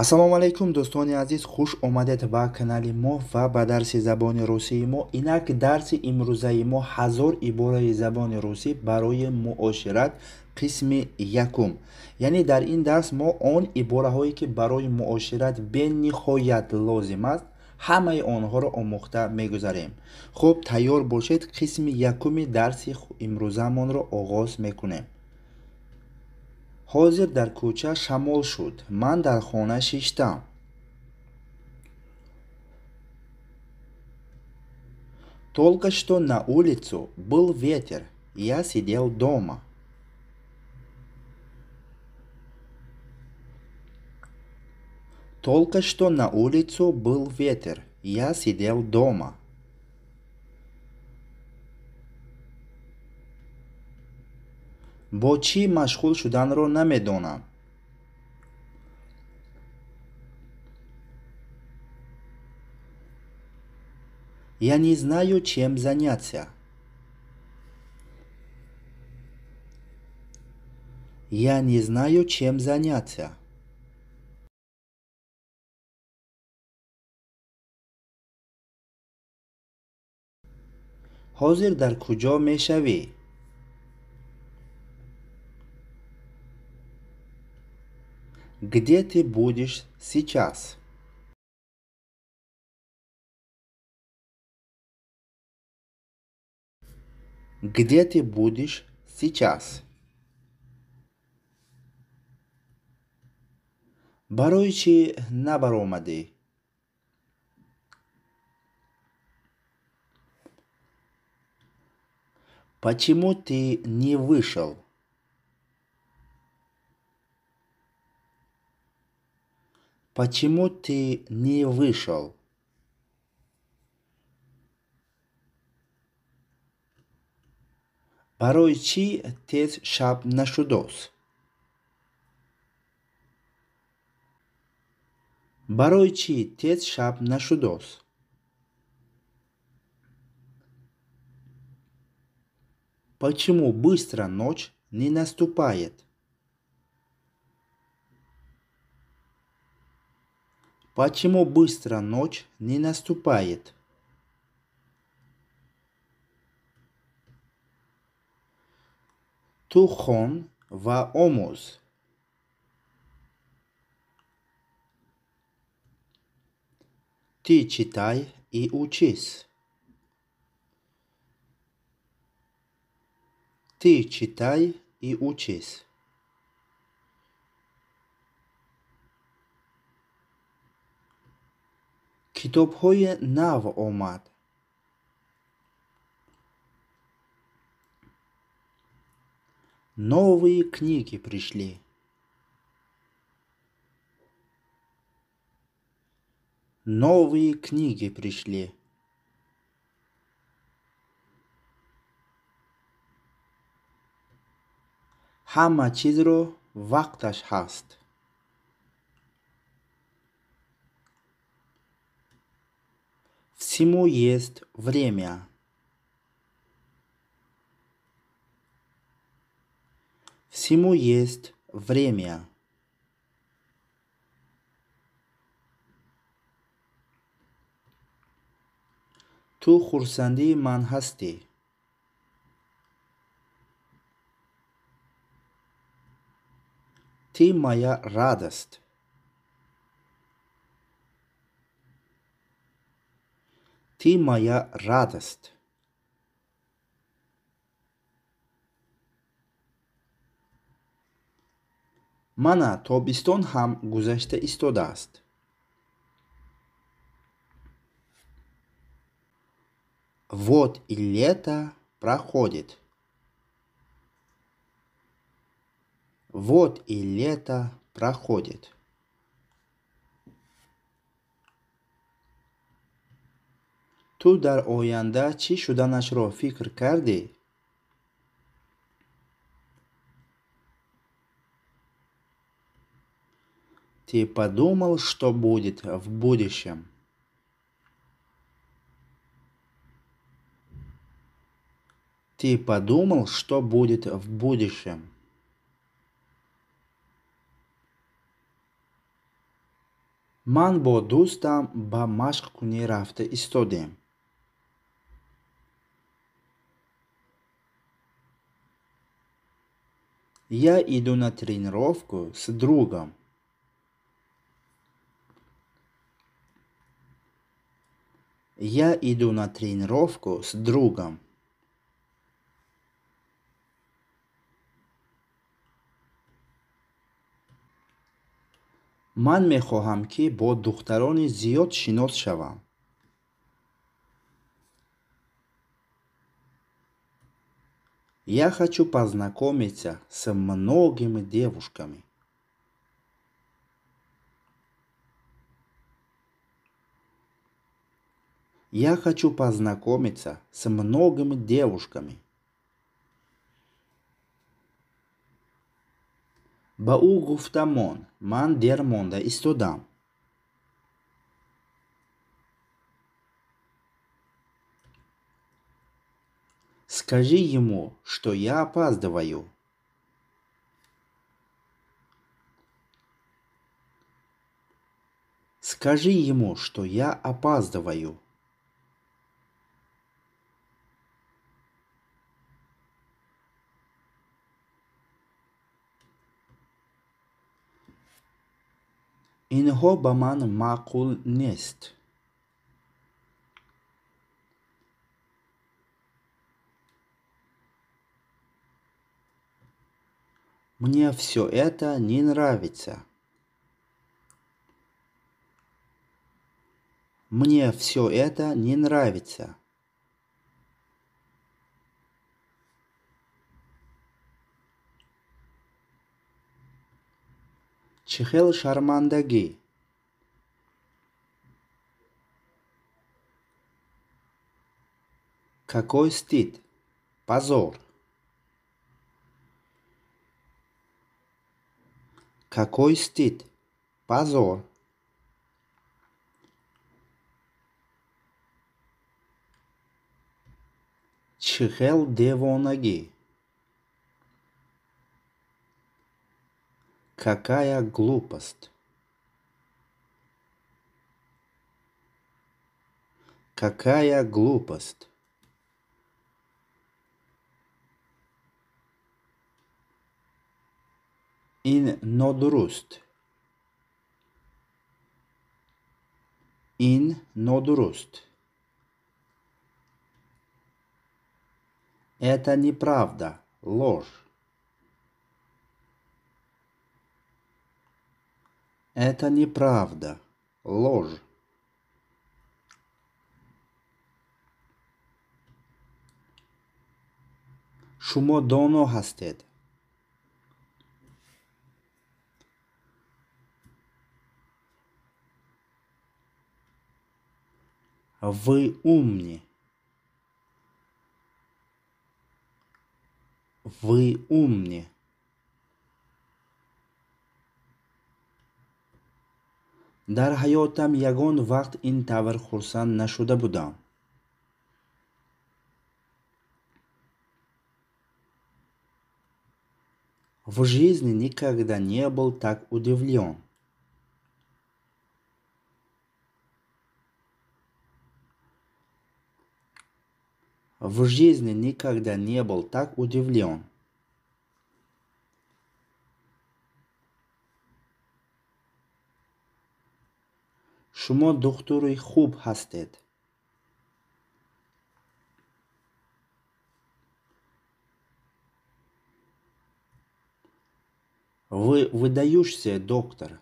Ассалому алайкум, дӯстони азиз, хуш омадед ба канали мо ва ба дарси забони русии мо. Инак дарси имрӯзаи мо 1000 ибораи забони русӣ барои муошират, қисми якум. Яъне дар ин дарс мо он ибораҳое ки барои муошират бениҳоят лозим аст, ҳамаи онҳоро омӯхта мегузарем. Хуб, тайёр бошед, қисми якуми дарси имрӯзамонро оғоз мекунем. Ҳозир дар кӯча шамол шуд. Ман дар хона шиштам. Только что на улицу был ветер. Я сидел дома. Только что на улицу был ветер. Я сидел дома. Бо чӣ машғул шуданро намедонам. Я не знаю, чем заняться. Я не знаю, чем заняться. Ҳозир дар куҷо мешавӣ? Где ты будешь сейчас? Где ты будешь сейчас? Барои чӣ набаромадӣ? Почему ты не вышел? Почему ты не вышел? Барои чӣ тез шаб нашудост? Барои чӣ тез шаб нашудост? Почему быстро ночь не наступает? Почему быстро ночь не наступает? Ту хон ва омӯз. Ты читай и учись. Ты читай и учись. Китобҳои нав омад. Новые книги пришли. Новые книги пришли. Ҳама чизро вақташ ҳаст. Всему есть время. Всему есть время. Ту хурсандии ман ҳастӣ. Ты моя радость. Ты моя радость. Мана тобистон ҳам гузашта истодааст. Вот и лето проходит. Вот и лето проходит. Ту дар оянда чӣ шуданашро фикр кардӣ? Ты подумал, что будет в будущем? Ты подумал, что будет в будущем? Ман бо дӯстам ба машқкунӣ рафта истодем. Я иду на тренировку с другом. Я иду на тренировку с другом. Ман мехоҳам, ки бо духтарони зиёд шинос шавам. Я хочу познакомиться с многими девушками. Я хочу познакомиться с многими девушками. Ба ӯ гуфта мон, ман дер монда истодам. Скажи ему, что я опаздываю. Скажи ему, что я опаздываю. Инҳо ба ман маъқул нест. Мне все это не нравится. Мне все это не нравится. Чӣ хел шармандагӣ! Какой стыд! Позор! Какой стыд! Позор! Чӣ хел девонагӣ! Какая глупость! Какая глупость! Ин нодуруст. Ин нодуруст. Это неправда, ложь. Это неправда, ложь. Шумо доно ҳастед. Вы умны. Вы умны. Дар ҳаётам ягон вақт ин тавр хурсанд нашуда будам. В жизни никогда не был так удивлен. В жизни никогда не был так удивлен. Шумо духтури хуб ҳастед. Вы выдающийся доктор.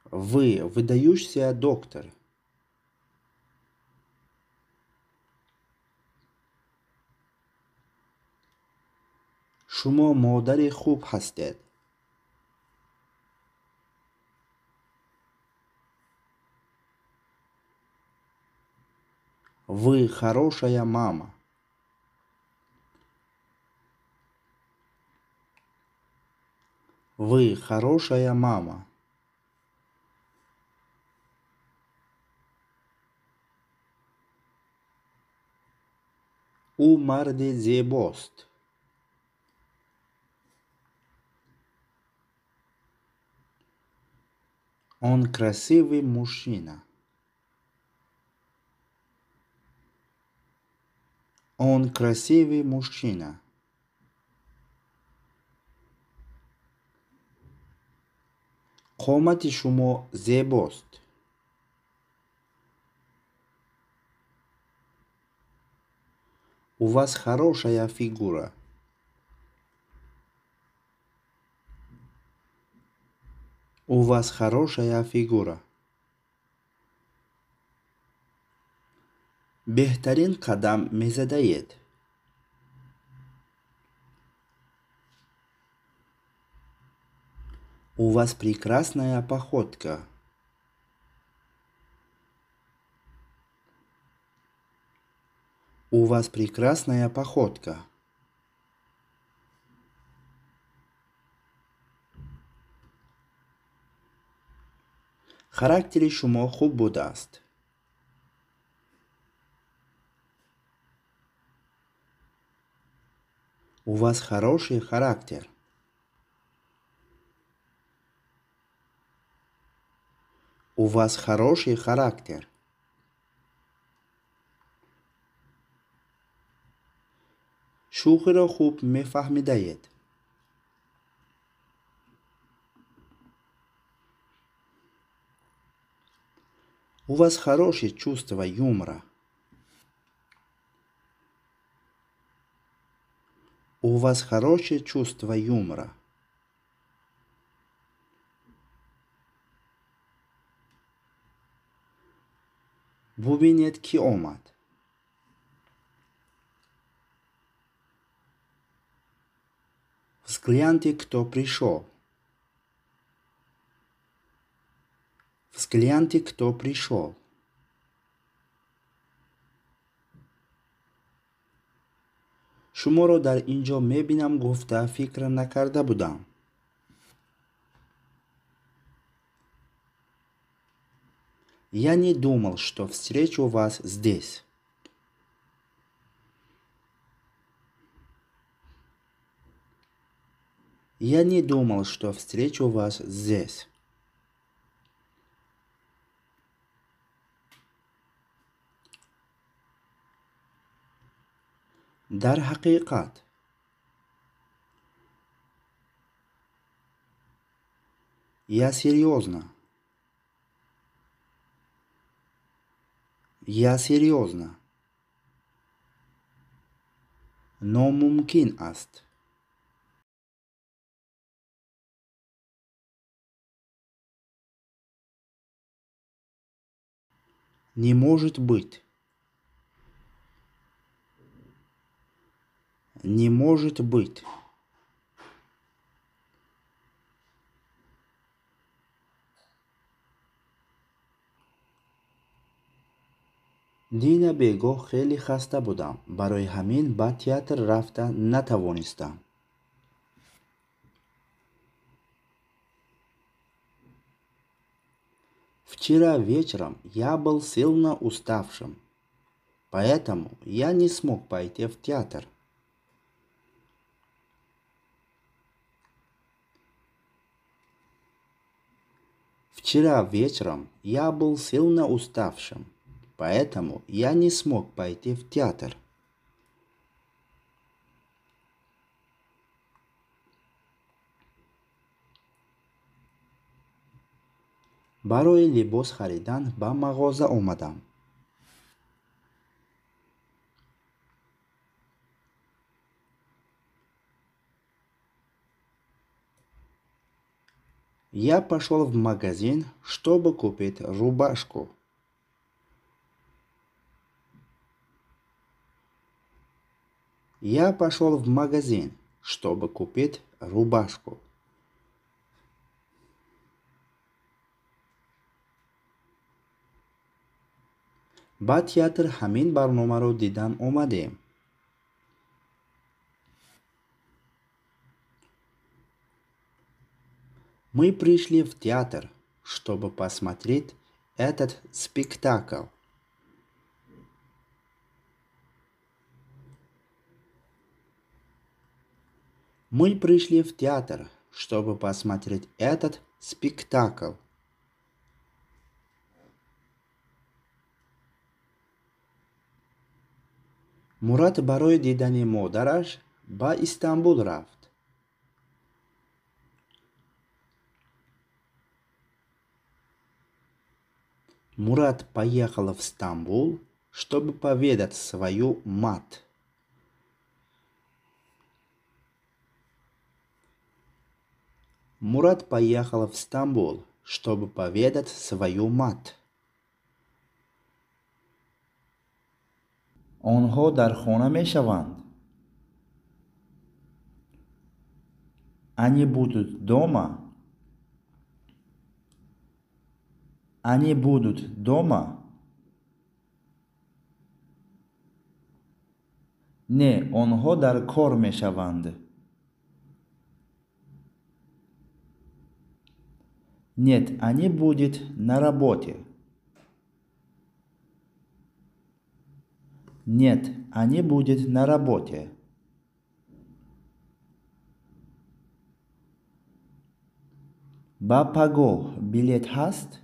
Вы выдающийся доктор. Шумо модари хуб ҳастед. Вы хорошая мама. Вы хорошая мама. Ӯ марди зебост. Он красивый мужчина. Он красивый мужчина. Қомати шумо зебост. У вас хорошая фигура. У вас хорошая фигура. Беҳтарин қадам мезадаед. У вас прекрасная походка. У вас прекрасная походка. Характери шумо хуб будааст. У вас хороший характер. У вас хороший характер. Шӯхиро хуб мефаҳмидаед. У вас хорошее чувство юмора. У вас хорошее чувство юмора. Бубинед, кӣ омад. Взгляньте, кто пришел. Взгляньте, кто пришел. Шуморо дар ин ҷо мебинам гуфта фикр накарда будам. Я не думал, что встречу вас здесь. Я не думал, что встречу вас здесь. Дар ҳақиқат. Я серьезно. Я серьезно. Номумкин аст. Не может быть. Не может быть. Дина бегоҳ хеле хаста будам, барои ҳамин ба театр рафта натавонистам. Вчера вечером я был сильно уставшим, поэтому я не смог пойти в театр. Вчера вечером я был сильно уставшим, поэтому я не смог пойти в театр. Барои либос харидан ба мағоза омадам. Я пошел в магазин, чтобы купить рубашку. Я пошел в магазин, чтобы купить рубашку. Ба театр ҳамин барномаро дидан омадем. Мы пришли в театр, чтобы посмотреть этот спектакль. Мы пришли в театр, чтобы посмотреть этот спектакль. Мурат барои дидани модараш ба Истанбул рафт. Мурат поехал в Стамбул, чтобы повидать свою мать. Мурат поехал в Стамбул, чтобы повидать свою мать. Онҳо дар хона мешаванд. Они будут дома. Они будут дома. Не, онҳо дар кор мешаванд. Нет, они будут на работе. Нет, они будут на работе. Ба пагоҳ билет ҳаст?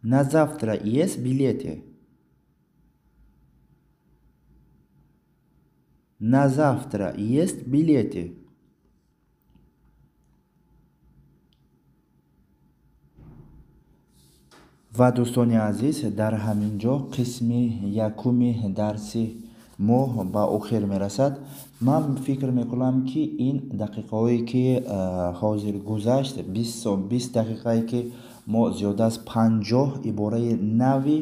На завтра есть билеты? На завтра есть билеты? Ва дӯстони азиз, дар ҳамин ҷо қисми якуми дарси мо ба охир мерасад. Ман фикр мекунам, ки ин дақиқаҳое ки ҳозир гузашт, 20 дақиқае ки мо зиёда аз 50 ибораи нави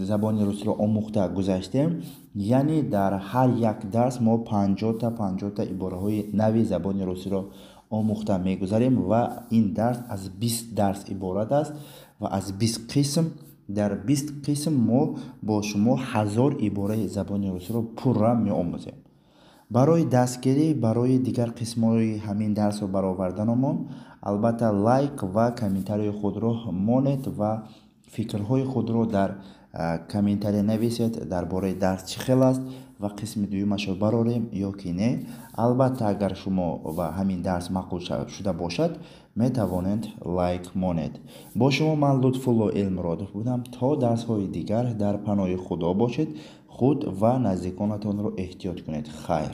забони русиро омӯхта гузаштем, яъне дар ҳар як дарс мо 50-та ибораҳои нави забони русиро омӯхта мегузарем ва ин дарс аз 20 дарс иборат аст ва аз 20 қисм. Дар 20 қисм мо бо шумо 1000 ибораи забони русиро пурра меомӯзем. Барои дастгирӣ, барои дигар қисмҳои ҳамин дарсро бароварданамон, албатта лайк ва комментарияи худро монед ва фикрҳои худро дар комментария нависед дар бораи дарс чӣ хел аст ва қисми дуюмашро барорем ё ки не. Албатта, агар шумо ба ҳамин дарс маъқул шуда бошад, метавонед лайк монед. Бо шумо ман Лутфулло Элмуродов будам. То дарсҳои дигар дар паноҳи Худо бошед. Худ ва наздиконатонро эҳтиёт кунед. Хайр.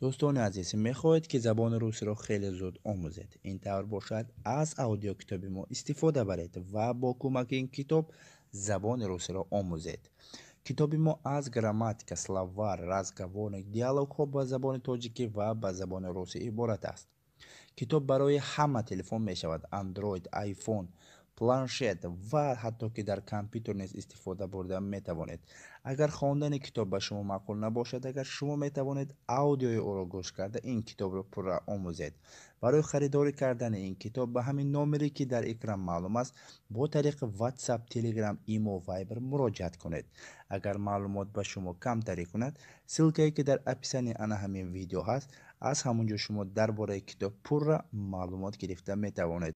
Дӯстони азиз, мехоҳед, ки забони русиро хеле зуд омӯзед? Ин тавр бошад, аз аудиокитоби мо истифода баред ва бо кӯмаки ин китоб забони русиро омӯзед. Китоби мо аз грамматика, словарь, разговорник, диалогҳо ба забони тоҷикӣ ва ба забони русӣ иборат аст. Китоб барои ҳама телефон мешавад: Android, iPhone, планшет ва ҳатто ки дар компютер низ истифода бурда метавонед. Агар хондани китоб ба шумо маъқул набошад, агар шумо метавонед аудиои ӯро гӯш карда ин китобро пурра омӯзед. Барои харидорӣ кардани ин китоб ба ҳамин номере, ки дар экран маълум аст, бо тариқи WhatsApp, Telegram, Imo, Viber муроҷиат кунед. Агар маълумот ба шумо камтарӣ кунад, ссылкае ки дар описании ана ҳамин видео ҳаст, аз ҳамон ҷо шумо дар бораи китоб пурра маълумот гирифта метавонед.